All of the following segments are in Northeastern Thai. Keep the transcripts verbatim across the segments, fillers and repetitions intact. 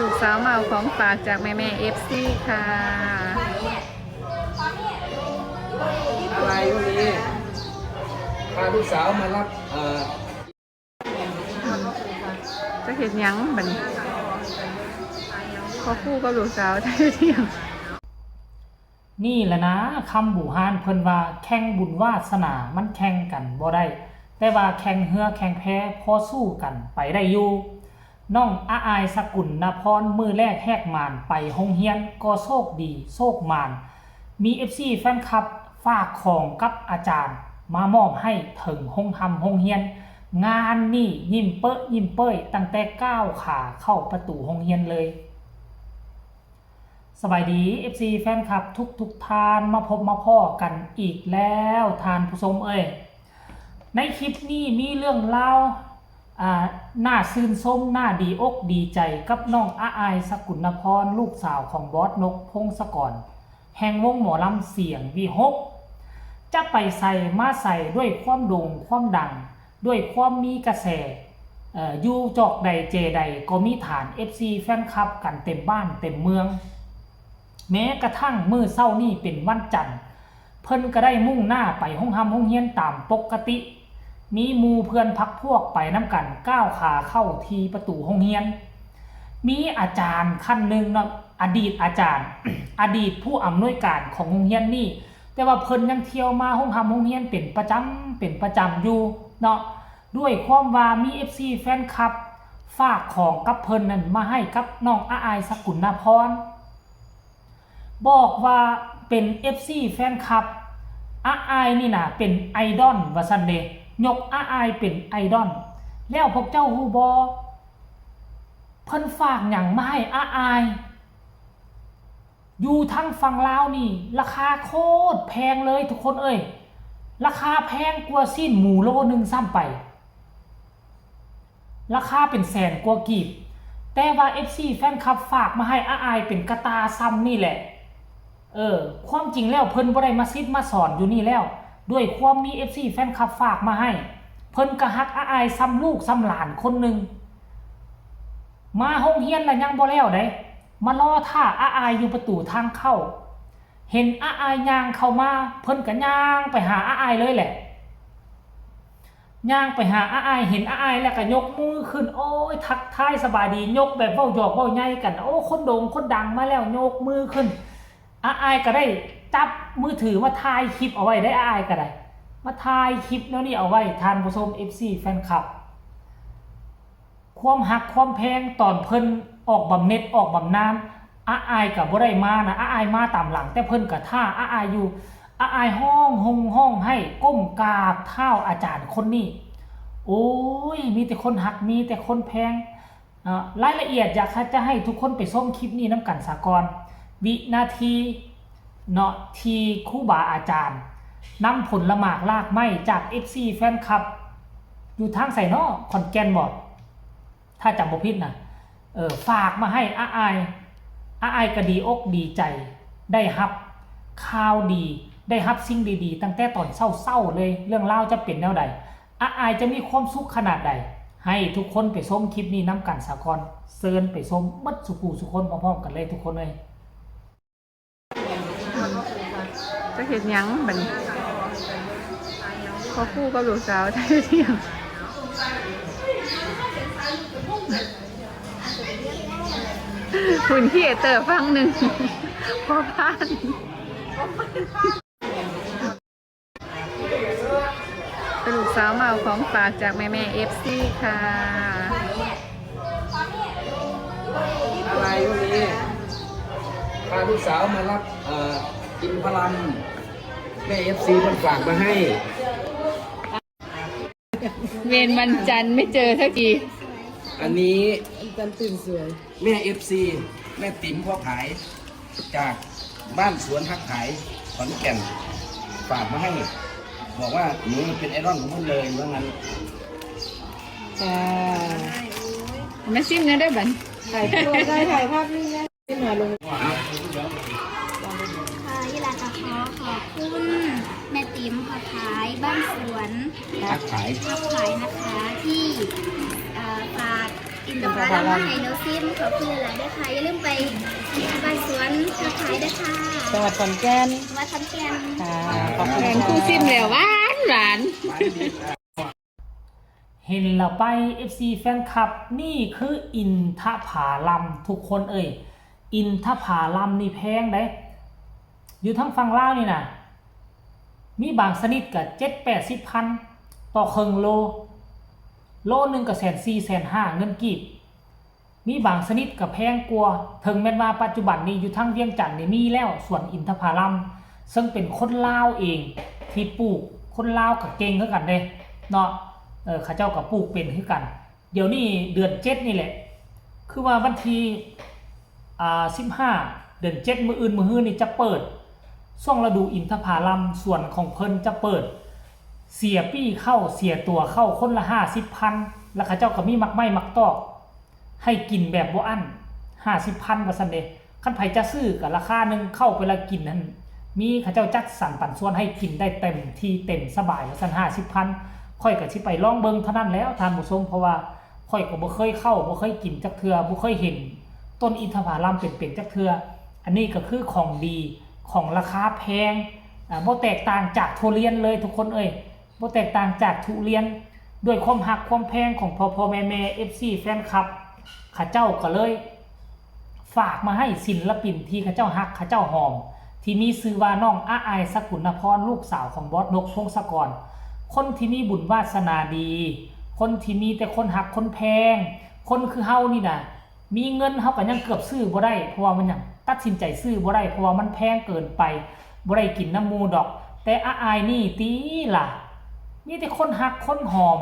ลูกสาวมาเอาของฝากจากแม่แม่เอฟซีค่ะ อะไรพวกนี้ พาลูกสาวมารับเอ่อ จะเฮ็ดหยังบัดนี้ พ่อครูกับลูกสาวจะเฮ็ดหยัง นี่แหละนะ คำโบราณเพิ่นว่าแข่งบุญวาสนามันแข่งกันบ่ได้ แต่ว่าแข่งเฮือแข่งแพพอสู้กันไปได้อยู่ น้องอาอายสกุลนพร มื้อแรกแฮกหมานไปโฮงเฮียนก็โชคดีโชคหมาน มีเอฟซีแฟนคลับฝากของกับอาจารย์มามอบให้เถิงโฮงฮำโฮงเฮียน งานนี้ยิ้มเป๊ะยิ้มเป้ยตั้งแต่ก้าวขาเข้าประตูโฮงเฮียนเลย สบายดี เอฟซีแฟนคลับทุกทุกท่าน มาพบมาพ้อกันอีกแล้วท่านผู้ชมเอ้ย ในคลิปนี้มีเรื่องราว อ่า น่าชื่นชม น่าดีอกดีใจกับน้องอาอายสกุลนพร ลูกสาวของบอสนกพงศกร แห่งวงหมอลำเสียงวีหก จะไปใส่มาใส่ด้วยความโด่งความดัง ด้วยความมีกระแส เอ่อ อยู่จอกใดเจใดก็มีฐานเอฟซีแฟนคลับกันเต็มบ้านเต็มเมือง แม้กระทั่งมื้อเช้านี้เป็นวันจันทร์ เพิ่นก็ได้มุ่งหน้าไปโฮงฮำโฮงเฮียนตามปกติ มีหมู่เพื่อนพักพวกไปนำกันก้าวขาเข้าที่ประตูโฮงเฮียน มีอาจารย์ท่านหนึ่งเนาะ อดีตอาจารย์ อดีตผู้อำนวยการของโฮงเฮียนนี้ แต่ว่าเพิ่นยังเที่ยวมาโฮงฮำโฮงเฮียนเป็นประจำ เป็นประจำอยู่เนาะ ด้วยความว่ามีเอฟซีแฟนคลับฝากของกับเพิ่นนั่นมาให้กับน้องอาอายสกุลนพร บอกว่าเป็นเอฟซีแฟนคลับ อาอายนี่นะเป็นไอดอลว่าซั่นเด้ ยกอาอายเป็นไอดอล แล้วพวกเจ้าฮู้บ่ เพิ่นฝากหยังมาให้อาอาย อยู่ทางฝั่งลาวนี่ ราคาโคตรแพงเลยทุกคนเอ้ย ราคาแพงกว่าซี้นหมูโลหนึ่งซ้ำไป ราคาเป็นแสนกว่ากีบ แต่ว่าเอฟซีแฟนคลับฝากมาให้อาอายเป็นกะตาซ้ำนี่แหละ เออ ความจริงแล้วเพิ่นบ่ได้มาซิดมาสอนอยู่นี่แล้ว ด้วยความมีเอฟซีแฟนคลับฝากมาให้ เพิ่นก็ฮักอาอายซ้ำลูกซ้ำหลานคนหนึ่ง มาโฮงเฮียนแล้วยังบ่แล้วเด้ มารอท่าอาอายอยู่ประตูทางเข้า เห็นอาอายย่างเข้ามา เพิ่นก็ย่างไปหาอาอายเลยแหละ ย่างไปหาอาอาย เห็นอาอายแล้วก็ยกมือขึ้น โอ้ย ทักทายสบายดี ยกแบบเว้าหยอกเว้าใหญ่กัน โอ้ คนโด่งคนดังมาแล้ว ยกมือขึ้น อาอายก็ได้จับมือถือมาถ่ายคลิปเอาไว้ได้ อาอายก็ได้ มาถ่ายคลิปแนวนี้เอาไว้ ท่านผู้ชม เอฟซีแฟนคลับ ความฮักความแพงตอนเพิ่นออกบำเหน็จออกบำนาญ อาอายก็บ่ได้มานะ อาอายมาตามหลัง แต่เพิ่นก็ท่าอาอายอยู่ อาอายฮ้องฮงฮ้องไห้ก้มกราบเท้าอาจารย์คนนี้ โอ้ย มีแต่คนฮัก มีแต่คนแพง เนาะ รายละเอียดอยากจะให้ทุกคนไปชมคลิปนี้นำกันซะก่อน วินาทีเนาะ ที่ครูบาอาจารย์นำผลหมากรากไม้จากเอฟซีแฟนคลับ อยู่ทางไสเนาะ ขอนแก่นบ่ ถ้าจำบ่ผิดนะ เออ ฝากมาให้อาอาย อาอายก็ดีอกดีใจ ได้รับข่าวดี ได้รับสิ่งดีๆ ตั้งแต่ตอนเช้าๆ เลย เรื่องราวจะเป็นแนวใด อาอายจะมีความสุขขนาดใด ให้ทุกคนไปชมคลิปนี้นำกันซะก่อน เชิญไปชมเบิดสู่ผู้สู่คนพร้อมๆ กันเลยทุกคนเอ้ย จะเฮ็ดหยังบัดนี้ พ่อครูกับลูกสาวจะเฮ็ดหยัง คุณครีเอเตอร์ฝั่งหนึ่ง พ่อพาน ลูกสาวมาเอาของฝากจากแม่แม่เอฟซีค่ะ อะไรพวกนี้ พาลูกสาวมารับเอ่ออินทผลัมแม่เอฟซีมันฝากมาให้ เวรวันจันทร์ไม่เจอสักที อันนี้ จันตื่นสวย แม่เอฟซีแม่ติ๋มพ่อขาย จากบ้านสวนฮักขายขอนแก่นฝากมาให้ บอกว่าหนูเป็นไอดอลของเพิ่นเลยว่างั้น อ่า มาซิมนะเด้อบัน ถ่ายรูปได้ถ่ายภาพนิ่งได้ขึ้นมาลง ค่ะยี่หลาก็ขอขอบคุณแม่ติ๋มพ่อขายบ้านสวน ฮักขาย ทับขายนะคะที่เอ่อฝาก อินทผลัมมาให้หนูซิม ขอบคุณหลายๆเด้อค่ะ อย่าลืมไปบ้านสวนทักทายเด้อค่ะ จังหวัดขอนแก่น วัดขอนแก่น ค่ะขอบคุณ แม่นคู่ซิมแล้วหวานหวาน เห็นแล้วไป เอฟซี แฟนคลับ นี่คืออินทผลัมทุกคนเอ้ย อินทผลัมนี่แพงเด้ อยู่ทางฝั่งลาวนี่นะ มีบางชนิดก็เจ็ดแปดสิบพันต่อเคิ่งโล โลหนึ่งก็แสนสี่แสนห้าเงินกีบ มีบางชนิดก็แพงกว่า ถึงแม้นว่าปัจจุบันนี้อยู่ทางเวียงจันทน์นี่มีแล้วสวนอินทผลัม ซึ่งเป็นคนลาวเองที่ปลูก คนลาวก็เก่งคือกันเด้เนาะ เออ เขาเจ้าก็ปลูกเป็นคือกัน เดี๋ยวนี้เดือนเจ็ดนี่แหละ คือว่าวันที่ อ่า สิบห้า เดือนเจ็ด มื้ออื่นมื้อฮื้อนี่จะเปิด ช่วงฤดูอินทผลัม สวนของเพิ่นจะเปิด เสียปี้เข้า เสียตั๋วเข้าคนละห้าสิบพัน แล้วเขาเจ้าก็มีหมากไม้หมากตอก ให้กินแบบบ่อั้น ห้าสิบพัน ว่าซั่นเด้ คันไผจะซื้อก็ราคาหนึ่ง เข้าไปแล้วกินหั่น มีเขาเจ้าจัดสรรปันส่วนให้กินได้เต็มที่เต็มสบาย ว่าซั่น ห้าสิบพัน ข้อยก็สิไปลองเบิ่งเท่านั้นแล้วท่านผู้ชม เพราะว่าข้อยก็บ่เคยเข้า บ่เคยกินจักเทื่อ บ่เคยเห็นต้นอินทผลัมเป็นๆจักเทื่อ อันนี้ก็คือของดี ของราคาแพง อ่า บ่แตกต่างจากทุเรียนเลยทุกคนเอ้ย บ่แตกต่างจากทุเรียน ด้วยความฮักความแพงของพ่อพ่อแม่แม่ เอฟซี แฟนคลับ เขาเจ้าก็เลย ฝากมาให้ศิลปินที่เขาเจ้าฮักเขาเจ้าหอม ที่มีชื่อว่าน้องอาอาย สกุลนพร ลูกสาวของบอสนก พงศกร คนที่มีบุญวาสนาดี คนที่มีแต่คนฮักคนแพง คนคือเฮานี่นะ มีเงินเฮาก็ยังเกือบซื้อบ่ได้ เพราะว่ามันหยัง ตัดสินใจซื้อบ่ได้ เพราะว่ามันแพงเกินไป บ่ได้กินนำหมู่ดอก แต่อาอายนี่ติล่ะ มีแต่คนฮักคนหอม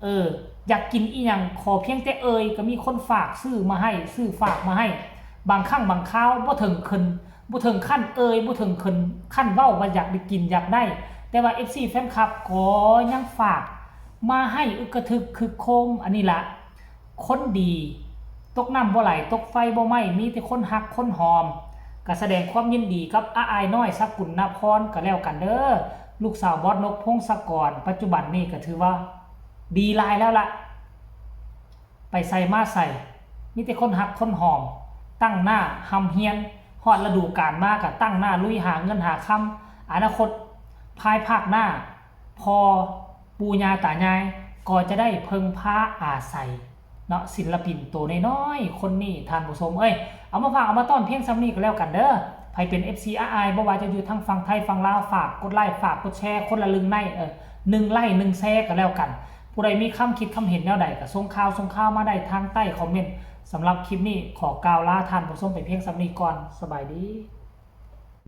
เออ อยากกินอีหยัง ขอเพียงแต่เอ่ย ก็มีคนฝากซื้อมาให้ ซื้อฝากมาให้ บางครั้งบางคราว บ่ถึงขั้น บ่ถึงขั้นเอ่ย บ่ถึงขั้น ขั้นเว้าว่าอยากได้กินอยากได้ แต่ว่า เอฟซี แฟนคลับ ก็ยังฝากมาให้อึกกระทึกคึกโครม อันนี้ละ คนดี ตกน้ำบ่ไหล ตกไฟบ่ไหม้ มีแต่คนฮักคนหอม ก็แสดงความยินดีกับอาอายน้อย สกุลนพร ก็แล้วกันเด้อ ลูกสาวบอสนก พงศกร ปัจจุบันนี่ก็ถือว่าดีหลายแล้วละ ไปไสมาไส มีแต่คนฮักคนหอม ตั้งหน้าร่ำเรียน ฮอดฤดูกาลมาก็ตั้งหน้าลุยหาเงินหาคำ อนาคตภายภาคหน้า พ่อปู่ย่าตายายก็จะได้เพิ่งพาอาศัยเนาะ ศิลปินตัวน้อยๆคนนี้ ท่านผู้ชมเอ้ย เอามาฝากเอามาต้อนเพียงส่ำนี้ก็แล้วกันเด้อ ไผเป็น เอฟซี อาอาย บ่ว่าจะอยู่ทางฝั่งไทยฝั่งลาว ฝากกดไลค์ ฝากกดแชร์ คนละหนึ่งไลค์ เออ หนึ่งไลค์ หนึ่งแชร์ก็แล้วกัน ผู้ใดมีความคิดความเห็นแนวใดก็ส่งข่าวส่งข่าวมาได้ทางใต้คอมเมนต์ สำหรับคลิปนี้ขอกล่าวลาท่านผู้ชมไปเพียงส่ำนี้ก่อน สบายดี